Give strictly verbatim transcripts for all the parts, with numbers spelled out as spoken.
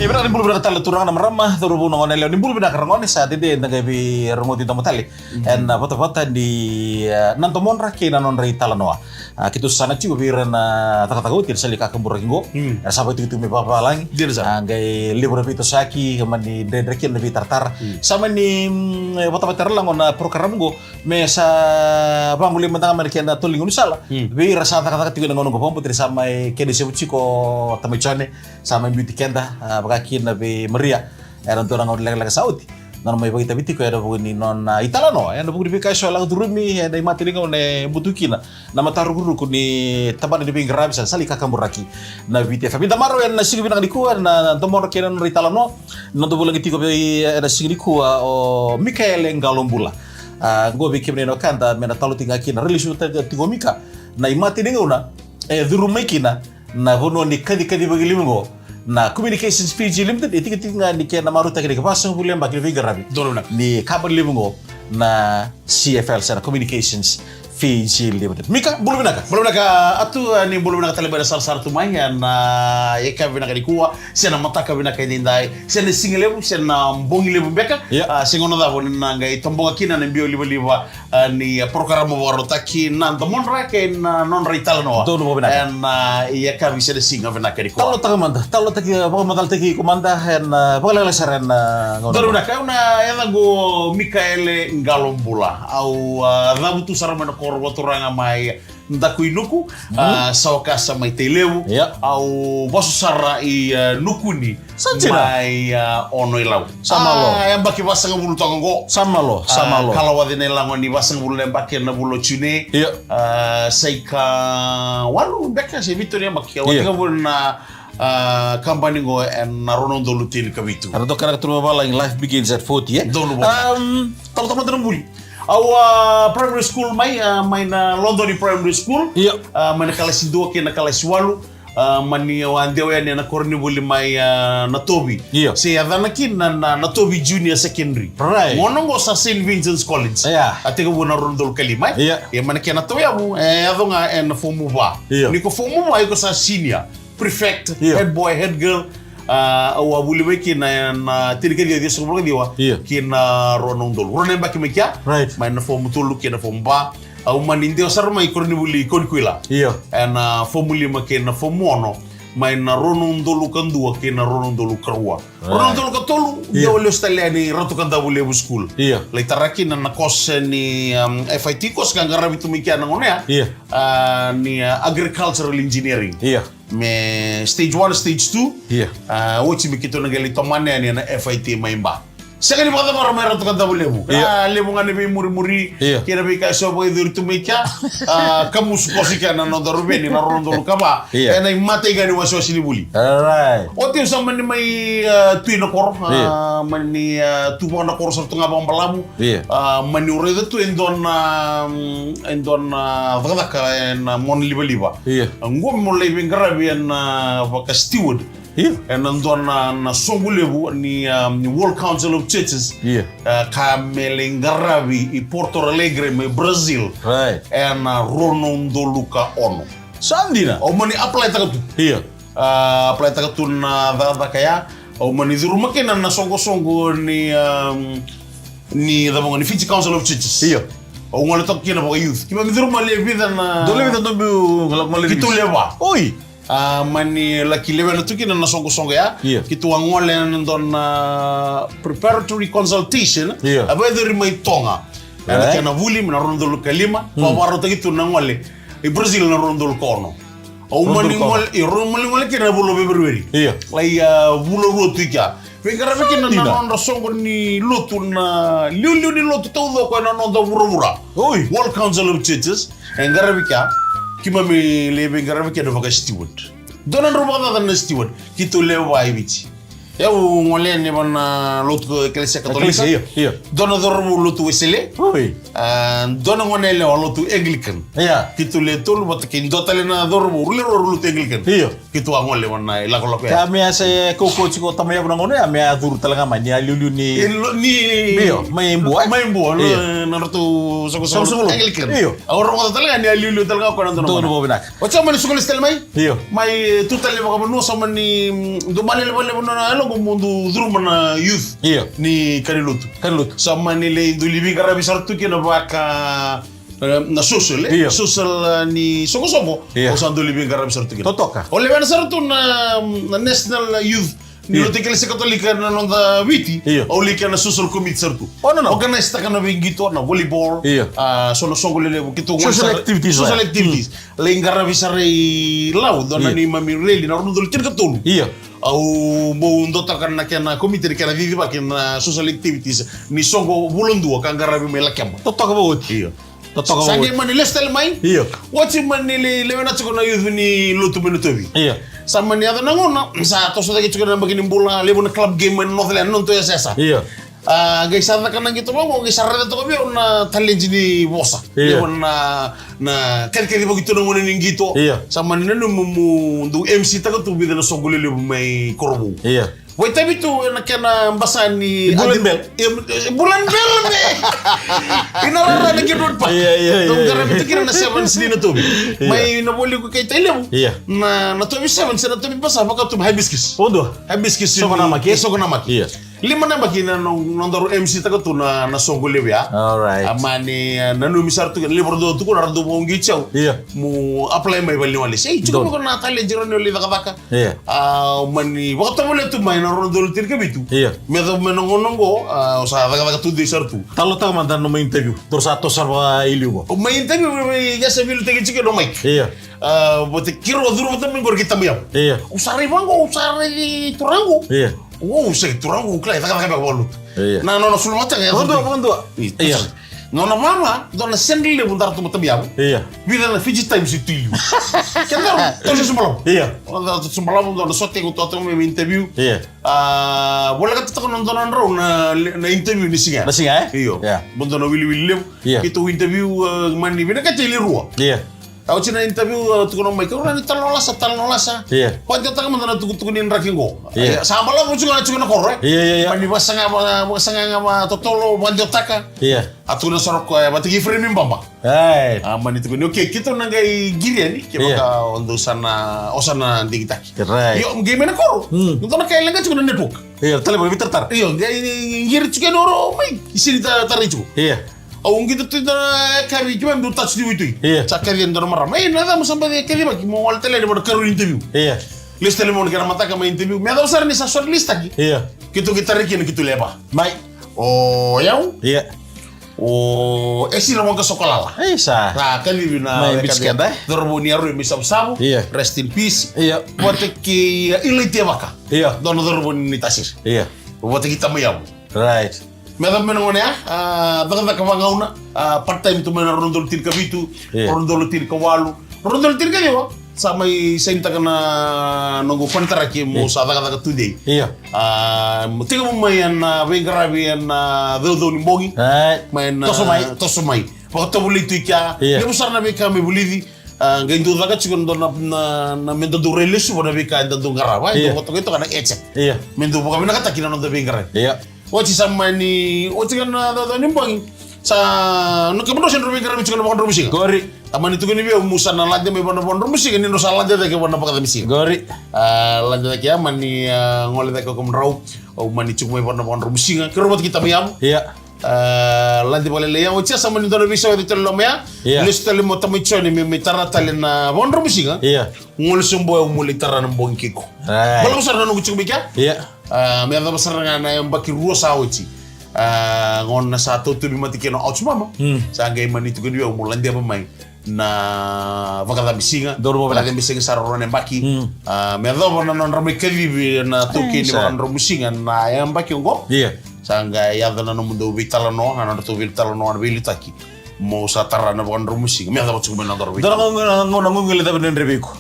Ia, vinaka, ni bula vinaka tale na turaga, na marama, cauravou, na goneyalewa, ni bula vinaka ragone. Sa dede da qai veirogoci domo tale ena vatavata ni, eh, na domodra kei na nodra italanoa. A, keitou saga tiko vei ira na cakacaka oti ena sala ni kakaburaki qo. Era sa vakaitikotiko mai vavalagi. Dina sara. A, qai levu na veitosoyaki, ka mani dredre kina na veitaratara. Sa mani, mm, vatavata tale ga qo na program qo, me sa vagolei mada ga mai na kena tolo ni gaunisala vei ira sa cakacaka tiko ena gauna qo. Vakabauta ni sa mai kena isevu tiko o tamai Jone, sa mai biuti keda, a, vaka kina vei Maria ena dua na gauna lekaleka sa oti, nona mai vakaitavi tiko ena vuku ni nona italanoa ena vuku ni veika eso e lako curumi ena imatai ni gauna e butuki kina na matarukuruku ni tabana ni veiqaravi, sa sala ni kakaburaki na Viti FM. Eda marau ena siga vinaka nikua na domodra kei na nodra italanoa. Noda vulagi tiko vei, ena siga nikua, o Mikaele Qalobula. A, qo vei kemuni na wekada me na talanoataki ga kina, railesuva tiko o Mika na imatai ni gauna e curu mai kina na vanua ni kacikaci vakalevu qo na Communications Fiji Limited, e tikitiki ga ni kena marautaki na ikavasagavulu na yabaki ni veiqaravi ni kabani levu qo na C F L, se na Communications Fiji Limited. Mika, bula vinaka. Bula vinaka, Atu, a, ni bula vinaka tale mai na sarasara tu mai ena, a, yakavi vinaka nikua, se na mataka vinaka edaidai, se na siga levu, se na bogi levu beka. Ia. A, se gauna cava ni na qai taboga kina na biau livaliva, a, ni, a, porokaramu vakarautaki na domodra kei na nodra italanoa. Donu vakavinaka. Ena, a, yakavi se na siga vinaka nikua. Talanoataka mada, talanoataki, a, vakamacalataki iko mada ena, a, vakalekaleka sara ena, a, gauna. Donu vinaka, au na yacaqu o Mikaele Qalobula. Au, a, cavutu sara mai na koro vakaturaga mai Dakuinuku, a, Sawakasa mai Tailevu. Ia. Au vasu sara i, a, Nukuni mai, a, Ono-i-Lau. Sa malo. A, yabaki vasagavulu toka qo. Sa malo, sa malo. Kalawaci na ilago ni vasagavulu na yabaki ena vula o June. Ia. A, sa ikawalu beka se vitu na yabaki. Au a tekivu na, a, kabani qo ena rua na udolu tinikavitu. Era doka na ka turu vavalagi, life begins at forty, e? Donu vakavinaka. Am, talo tamata na buli. Au, a, primary school mai, a, mai na Lodoni Primary School. Ia. A, mai na kalasi dua kei na kalasi walu. A, mani au a dewa yani ena koronivuli mai, a, Natovi. Ia. Se yacana kina na, na Natovi Junior Secondary. Right. Gauna qo sa Saint Vincent's College. Ia. A tekivu na rua na udolu ka lima, e? Ia. Ia, mai na kena tauyavu, e, yaco ga ena fomu va. Ia. Ni ko fomu va, iko sa senior. Prefect, ia, head boy, head girl. A, au a vuli mai kina ena, a, tinikaciwa ciwasagavulu ka ciwa, ia, kina rua na udolu. Rua na yabaki mai kea. Right. Mai na fomu tolu kei na fomu va. Au mani dewa sara mai koronivuli Konikuila. Ia. Ena, a, fomu lima kei na fomu ono. Mai na rua na udolu ka dua kei na rua na udolu ka rua. Right. Rua na udolu ka tolu, ia, dewa lesu tale yani Ratu Kadavulevu School. Ia. Lai tara kina na course ni, um, F I T course ka qaravi tu mai kea na gauna ya. Ia. A, ni, a, agricultural engineering. Ia. Me stage one, stage two. Ia. A, oti me keitou na qai lai tomana yani ena F I T mai Ba. Sega ni vakacavara mai Ratu Kadavulevu. Ia. A, levu ga na veimurimuri. Ia. Kei na veika eso vakayacori tu mai kea. A, kamusu koso kea na noda ruveni na rua na udolu ka va. Ia. Ena imatai ga ni wasewase ni vuli. Alright. Oti au sa mani mai, a, tu ina koro. Ia. A, mani, a, tu vaka na koro sara tu ga vakabalavu. Ia. A, mani au raica tu e dua na, mm, e dua na cakacaka ena mona livaliva. Ia. A, qo meu lai veiqaravi ena, a, vaka steward. Ia. Ena dua na, na soqo levu ni, a, ni World Council of Churches. Ia. A, ka me lai qaravi i Porto Alegre mai Brazil. Right. Ena rua na udolu ka ono. Sa dina. Au mani apply taka tu. Ia. A, apply taka tu na cakacaka ya. Au mani curuma kina na soqosoqo ni, um, ni cava qo, ni Fiji Council of Churches. Ia. Au gole toka kina vaka youth. Keimami curuma le vica na. Dou le vica, dou biu, gole, gole. Keitou le va. Oi. A, mani laki lewena tu kina na soqosoqo ya. Ia. Keitou a gole ena dua na preparatory consultation. Ia. A vakayacori mai Toga. Ena, right, kena vuli mai na rua na udolu ka lima. Hmm. Vakavakarautaki tu na gole i Brazil na rua na udolu ka ono. Au mani gole, io, au mani gole kina na vula o February. Ia. Lai, a, vula rua tu i kea. Veiqaravi kina na, dina, nodra soqo ni lotu, na iliuliu ni lotu taucoko ena noda vuravura. Oi. World Council of Churches. E qaravi kea. Keimami lai veiqaravi kina vaka steward. Dua na drau vakacaca na steward. Keitou lewe va i Viti. Au gole yani vaka na lotu Ekalesia Katolika. Ekalesia, io, io. Dua na cauravou lotu Wesele. Oi. A, dua na goneyalewa lotu Anglican. Ia. Keitou le tolu vata kei dua tale na cauravou, rau le rua rau lotu Anglican. Io. Keitou a gole vaka na ilakolako ya. Ka me a se kaukaua tiko o tamai yavu na gauna ya, me a curu tale ga mai ni a liuliu ni. E, lo-, ni. Io, mai Bua, e? Mai Bua, io, na, na ratou soqosoqo, soqosoqo lotu Anglican. Io. Au rogoca tale ga ni a liuliu tale ga o koya na dua na gauna. Donu vakavinaka. Oti au mani suka lesu tale mai. Io. Mai tu tale vakavanua, sa mani, mm, dua mani levu, levu na, na, Mo dou curuma na youth. Io. Ni ka ni lotu. Ka ni lotu. Sa mani lai dou lai veiqaravi sara tu kina vaka, eh, na social, eh? Io. Social, eh, ni soqosoqo. Io. Au sa dou lai veiqaravi sara tu kina. Totoka. Au lewena sara tu na, na National Youth ni, io, lotu Ekelesi Katolika na noda Viti. Io. Au lai kena social committee sara tu. O, no, no. Organise taka na veiqito, na volleyball. Io. Ah, so na soqo lelevu keitou, social activities, social activities. Lai qaravi sara i Lau, dua na, io, neimami rally na rua na udolu tinikatolu. Io. Au bau dotaka na kena komiti ni kena cicivaki na social activities ni soqo vula dua ka qaravi mai Lakeba. Totoka vakaoti. Io. Totoka vakaoti. Sa qai mani lesu tale mai. Io. Oti mani le-, lewena tiko na youth ni lotu mai Natovi. Io. Sa mani yaco na gauna, sa toso cake tiko na yabaki ni bula, levu na club game mai Northland, nodatou yasayasa. Io. A, qai sa caka na qito vaqo, qai sa raica toka vei au na talent ni vosa. Io. Io, na, na kacikaci vaki tu na gone ni qito. Io. Sa mani nanumi mo, mo dou M C taka tu vica na soqo lelevu mai Korovou. Io. Vakaitavi tu ena kena basa ni Bula ni Bell. Io, e, Bula ni Bell, me. Ina rara na Gilbert Park. Io, io, io, io. Dou qaravi tu kina na sevens ni Natovi. Io. Mai na voli ko kei Tailevu. Io. Na, Natovi sevens, Natovi basa, vaka tu Hibiscus. Odua. Hibiscus. Soqonamaki. E, Soqonamaki. Io. Lima na yabaki na, na, nodaru M C taka tu na, na soqo levu ya. All right. A mani, a, nanumi sara tu, levu ra dau tukuna, ra dau vauqeti au. Io. Mo apply mai valeniwalesi. Ei, tiko vaka na talent, rawa ni o lai cakacaka. Io. A, mani vakatovolea tu mai na rua na udolu tinikavitu. Io. Me yacova mai na gauna oqo, a, au sa cakacaka tudei sara tu. Talanoataka mada na nomu interview. Daru sa toso sara vaka i liu qo. O mai interview, mai, mai, ya sa veiliutaki tiko na Mike. Io. A, vata kei rau a curu vata mai qori kei Tamai Yavo. Io. Au sa rai vaqo, au sa rai turaga qo. Io. Au sa turaga qo, kila, e cakacaka beka vakalotu. Io. Na, na, na sulu vata ga, e cakacaka. Vakadua, vakadua. Io. Io. Nona vava, dua na sede levu daru tu mai Tamai Yavo. Io. Vica na Fiji Times i tu i liu. Kedaru, toso Sumbalavu. Io. Toso Sumbalavu, dua na sote qo toso mai, mai interview. Io. A, voleka tu toka na dua na drau na, na interview ni siga. Na siga, e? Io. Io. Mo dua na wiliwili levu. Io. Keitou interview, a, mani vinakati e le rua. Io. A, oti na interview, a, tukuna mai, ke rau ni talanoa lasa, talanoa lasa. Io. Vakadewataka mada na tukutuku ni draki qo. Io. Io, sa balavu tiko na, tiko na koro, e? Io, io, io. Mani vakasaga, vaka, vakasaga ga vakatotolo, vakadewataka. Io. A tukuna sara o koya, e, vata kei Frame Baba. Right. A, mani tukuni, okay, keitou na qai qiri yani, kevaka, io, o dou sa na, o sa na digitaki. Right. Io, qai mai na koro. Mm. Dua na ka e leqa tiko na network. Io, talevoni veitaratara. Io, qai qiri tiko yani o rau mai, sega ni ta-, tarai tiko. Io. Au qito tu na kaci, keimami dau touch ni waitui. Io. Sa kaci yani dua na marama. Ei, na cava mo sa baci kacivaki, mo gole tale yani mo na karua ni interview. Io. Lesu tale mai na kena mataka mai interview. Me yacova sara ni sa shortlist taki. Io. Keitou qai tarai kina keitou lewe va. Mai. O yau. Io. O Esira Waqasokalala. Ei, sa. Sa kacivi na, mai weka beach keda, e? Cauravou ni Aroi mai Savusavu. Io. Rest in peace. Io. Vata kei, e, Ilai Tevaka. Io. Dua na cauravou ni Tasiri. Io. Vata kei Tamai Yavo. Right. Me yacova mai na gauna ya, a, cakacaka vagauna, a, part time tu mai na rua na udolu tinikavitu, io, rua na udolu tinikawalu, rua na udolu tinikaciwa. Sa mai sainitaka na noqu konitaraki mo, io, sa cakacaka tudei. Io. A, mo tekivu mai ena veiqaravi ena caucau ni bogi. Right. Mai na toso mai. Toso mai. Vakatovolei tu i kea. Io. Levu sara na veika me vulici. A, qai dau caka tiko na dua na, na, na me dau rai lesuva na veika e dau qarava. Io. E dau vakatokai toka na agent. Io. Me dau vakavinakataki na noda veiqaravi. Io. Oti sa mani, oti ga na caucau ni bogi. Sa, na kemudrau sa drau veiqaravi tiko na vakadromusiga. Qori. A mani tukuni vei au mo sa na lade mai vua na vakadromusiga, ni drau sa lade cake vua na vakacabisiga. Qori. A, lade cake ya, mani, a, gole cake o kemudrau. Au mani tiko mai vua na vakadromusiga. Keirau vata kei Tamai Yavo. Io. A, lade vakalailai ya, oti ya sa mani dua na veisau e yaco tale loma ya. Io. Lesu tale mai o Tamai Joni me, me tara tale na vakadromusiga. Io. Gole sobu au mo lai tara na bogi kei iko. Right. Balavu sara na noqu tiko mai kea. Io. A, me yacova sara ga na yabaki rua sa oti. A, gauna sa tautubi mate kina o Ouch Mama. Mm. Sa qai mani tukuni vei au mo ladeva mai na vakacabisiga. Dou na vakacabisiga. Vakacabisiga sa rua na yabaki. Mm. A, me yacova na nodra mai kacivi na taukei ni, e, sa, vakadromusiga na yabaki oqo. Io. Sa qai yaco na nomudou veitalanoa, na nodratou veitalanoa, na veiliutaki. Mo sa tara na vakadromusiga. Me yacova tiko mai na nodaru vei. Dua na gauna, gauna, gauna guilecavi dredre vei iko.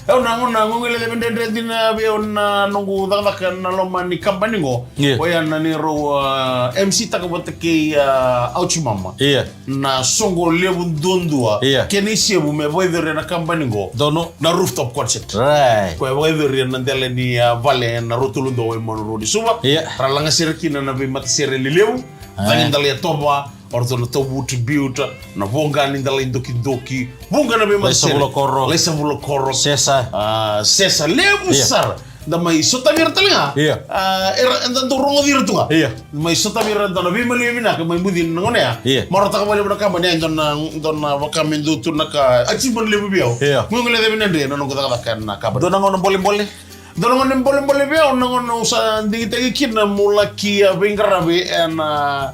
Au na gauna guilecavi dredre dina vei au na noqu cakacaka na loma ni kabani qo. Io. Oya na neirau, a, M C taka vata kei, a, Ouch Mama. Io. Na soqo levu duadua. Io. Kena isevu me vakayacori ena kabani qo. Donu. Na rooftop concert. Right. Koya vakayacori ena dela ni, a, vale ena Rotuluqu e Manurewa, Suva. Io. Ra lagasere kina na veimatasere lelevu. Right. Cagi Dalaiyatova. O ratou na Tauvutu Biuta, na Voqa ni Dalaidokidoki, vuqa na veimatasere. Laisa Vula Koro. Laisa Vula Koro. Sesa. A, Sesa, levu, io, sara. da mai sotavi ira tale ga. Ia. A, era, eda dau rogoci ira tu ga. Ia. Mai sotavi ira, dua na veimaliwai vinaka mai Bucini na gauna ya. Ia. Marautaka vakalevu na kabani ya, dua na, dua na vaka me dua tu na ka, achievement levu vei au. Ia. Meu qai lecavi na dre na noqu cakacaka ena kabani. Dua na gauna bolebole? Dua na gauna bolebole vei au, na gauna au sa digitaki kina meu laki, a, veiqaravi ena, a,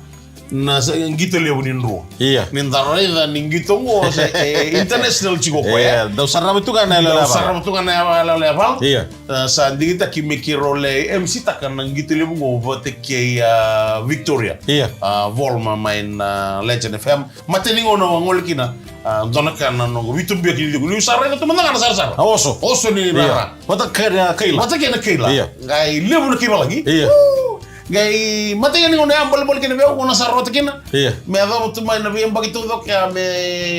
na sa-, qito levu ni Drua. Ia. Ni da raica ni qito qo se, e, international tiko o koya. Ia, dau sarava tu ga na yaloyalo yavala. Dau sarava tu ga na yaloyalo yavala. Ia. A, sa digitaki me keirau lai M C taka na qito levu qo vata kei, a, Victoria. Ia. A, Volma mai na Legend F M. Matai ni gauna au a gole kina, a, dua na ka na noqu veitubuyaki ni cegu. Niu sa raica tu mada ga na sarasara. A oso. Oso ni rara. Ia. Vata kei na kaila. Vata kei na kaila. Ia. Qai levu na kaivalagi. Ia. Uu. Qai matai ni gauna ya bolebole kina vei au, gauna sa rawata kina. Ia. Me yacova tu mai na veiyabaki taucoko ya me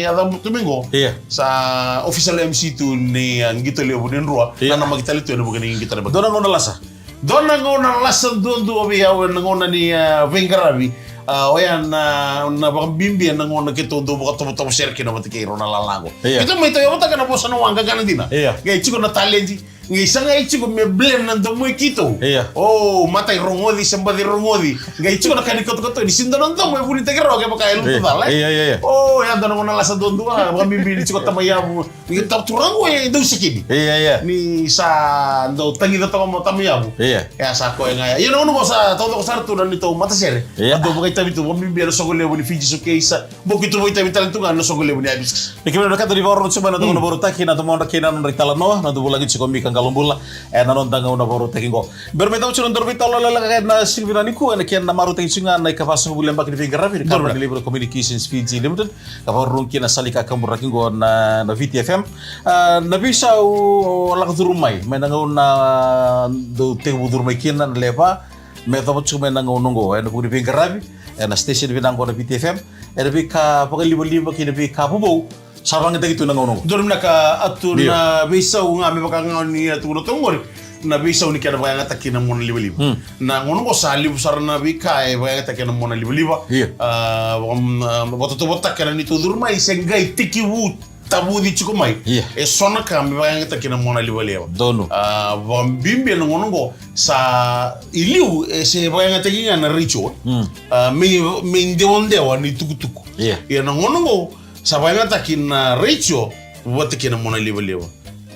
yacova tu mai qo. Ia. Sa official M C tu ni, a, qito levu ni Drua. Ia. Nanamaki tale tu ena vuku ni qito na yabaki. Dua na gauna lasa? Dua na gauna lasa duadua vei au ena gauna ni, a, veiqaravi. A, oya na, na vakabibi ena gauna keitou dau vakatovotovo sere kina vata kei rau na lala qo. Ia. Keitou mai tauyavutaka na vosa na waqa, qaqana dina. Ia. Qai tiko na taledi. Qai sa qai tiko me blend na domo i keitou. Ia. O, matai rogoci, se baci rogoci. Qai tiko na ka ni katokatoni, sega ni dua na domo e vunitaki rawa kevaka e lutu cala, e? Ia, ia, ia. O, ya dua na gauna lasa duadua, vakabibi ni tiko tamai yavu. Ni tau turaga e dau sikini. Ia, ia. Ni sa dau tagica toka mo tamai yavu. Ia. Ia sa koya ga ya. Ia na gauna qo sa taucoko sara tu na neitou matasere. Ia. A dau vakaitavi tu, vakabibi na soqo levu ni Fiji Showcase. Boki tu vakaitavi tale tu ga na soqo levu ni Hibiscus. Ni kemuni na kata ni vakarorogo tiko mai na noda gauna vakarautaki, na domodra kei na nodra italanoa, na noda vulagi tiko o Mika Qalobula, ena noda gauna vakarautaki qo. Bera me cava tiko na nodaru veitalanoa lekaleka ena siga vinaka nikua, ena kena marautaki tiko ga na ikavasagavulu na yabaki ni veiqaravi ni Kabani Levu na Communications Fiji Limited, ka vakarorogo kina na sala ni kakaburaki qo na, na V T F M. A, na veisau o lako curu mai, mai na gauna, a, dau tekivu curu mai kina na lewe va, me yacova tiko mai na gauna qo, ena vuku ni veiqaravi ena station vinaka qo na V T F M, ena veika vakalivaliva kei na veika vovou sa vakayagataki tu na gauna qo. Donu vinaka Atu. Io. Na veisau ga me vaka ga ni a tukuna toka qori, na veisau ni kena vakayagataki na mona livaliva. Hmm. Na gauna qo sa levu sara na veika e vakayagataki ena mona livaliva. Io. A, vaka, a, vakatautauvatataka na neitou curu mai se qai tekivu tavuci tiko mai. Io. E so na ka me vakayagataki na mona livaliva. Donu. A, vakabibi ena gauna qo sa i liu e se vakayagataki ga na retio. Hmm. A, me, me idewadewa ni tukutuku. Io. Ia na gauna qo sa vakayagataki na retio vata kei na mona livaliva.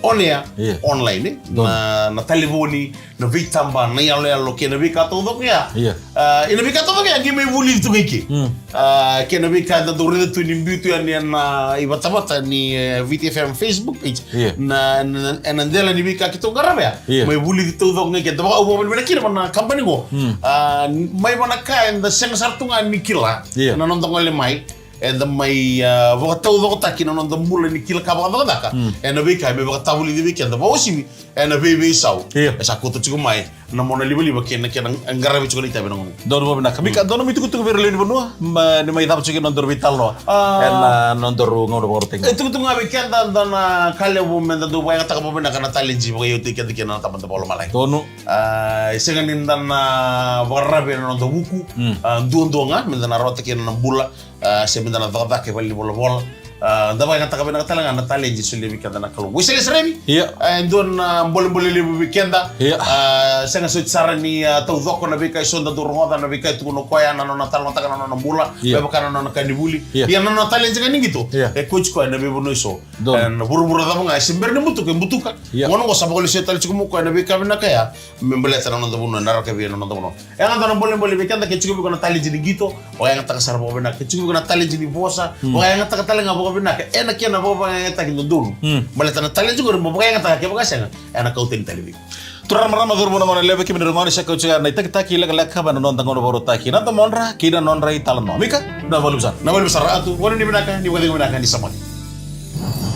On air, io, online, e? Donu. Na, na talevoni, na veitaba, na iyaloyalo kei na veika taucoko ya. Io. A, ena veika taucoko ya qai mai vulici tu ga i ke. Mm. A, kei na veika eda dau raica tu ni biu tu yani ena ivatavata ni, e, V T F M Facebook page. Io. Na, na, ena dela ni veika keitou qarava ya. Io. Mai vulici taucoko ga i ke. Da vaka, au vakavinavinaka kina vua na kabani qo. Mm. A, mai vua na ka eda sega sara tu ga ni kila. Io. Na noda gole mai. Eda mai, a, vakataucokotaki na noda bula ni kila ka vakacakacaka. Mm. Ena veika me vakatavulici vei keda vakauasivi ena veiveisau. Io. E sa kauta tiko mai na mona livaliva kei na kena qaravi tiko na itavi ena gauna. Donu vakavinaka. Mika, mm, donu mai tukutuku vei ira lewe ni vanua, ma, ni mai cava tiko na nodaru veitalanoa. A, ena nodaru gauna vakarautaki. E tukutuku ga vei keda, dua na ka levu meda dau vakayagataka vakavinaka na taledi vakaiotaki keda kina na Tamada Vakalomalagi. Donu. A, e sega ni da na vakararavi ena noda vuku. Mm. A, duadua ga meda na rawata kina na bula. A, se meda na cakacaka e valenivolavola. A, da vakayagataka vinaka tale ga na taledi e solia vei keda na Kalou. Waiselese Remi. Io. A, e dua na bolebole levu vei keda. Io. A, sega soti sara ni, a, taucoko na veika eso da dau rogoca, na veika e tukuna o koya, na nona talanoataka na nona bula. Io. Me vaka na nona ka ni vuli. Io. Ia na nona taledi ga ni qito. Io. E kauti koya ena veivanua eso. Donu. Ena vuravura cava ga, e se bera ni butuka, e butuka. Io. Gauna qo sa vakalesuya tale tiko mai o koya na veika vinaka ya. Me baleta na noda vanua, na rakavi ena noda vanua. E yaga dua na bolebole vei keda ke tiko vei iko na taledi ni qito, vakayagataka sara vakavinaka. Ke tiko vei iko na taledi ni vosa, hmm, vakayagataka tale ga vakavinaka. Ena kena vakavakayagataki dodonu. Hmm. Baleta na taledi qori mo vakayagataka, kevaka sega, ena kau tani tale vei iko. Turaga, marama, cauravou, na gone, lewe, kemuni na gone, sa kauti ga na itakitaki lekaleka mai na noda gauna vakarautaki. Na domodra kei na nodra italanoa. Mika, na vakaluvu sara. Na vakaluvu sara Atu, gone ni vinaka, ni vakacegu vinaka, ni samaki.